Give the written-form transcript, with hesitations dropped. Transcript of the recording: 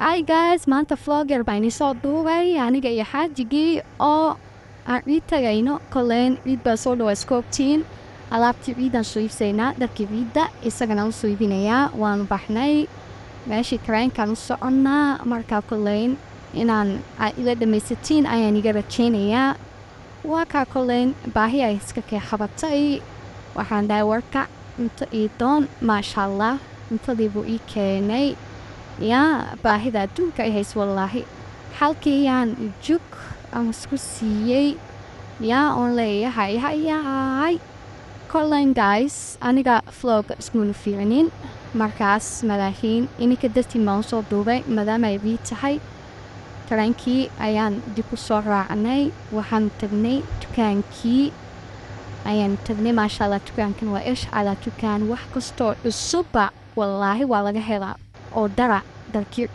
Hi guys, maanta vlog yar baan idiin soo duubay aniga iyo xaajigii oo aan ciid tagayno. Koleen ciid baa soo dhawaa, iskoobtiin alaabtii ciidaan soo iibsaynaa, dharkii ciidda isagana u soo iibinayaa. Waanu baxnay, meeshii tareenkaan u soconnaa. Markaa koleyn inaan ila dhamaysatiin ayaan iga rajaynayaa. Waa kaa koleyn baahi ay iska kee qabatay, waxaan dhahay warka cunto ii doon. Maasha Allah, cuntadii buu ii keenay. Yaa baahida adduunka ay hays wallaahi. Halkii yaan jug aan isku siiyey, yaa oon leeyahay hayaay. Koleyn guys, aniga vlogga ismuna fiicinin markaas, malaakiin ininka dartiin baan usoo duubay maadaama ay ciid tahay. Tareenkii ayaan dib u soo raacnay, waxaan tagnay dukaankii ayaan tagnay. Maasha Allah, dukaankan waa ish calaa dukaan, wax kastoo cusubba wallaahi waa laga helaa oo dara dharkii.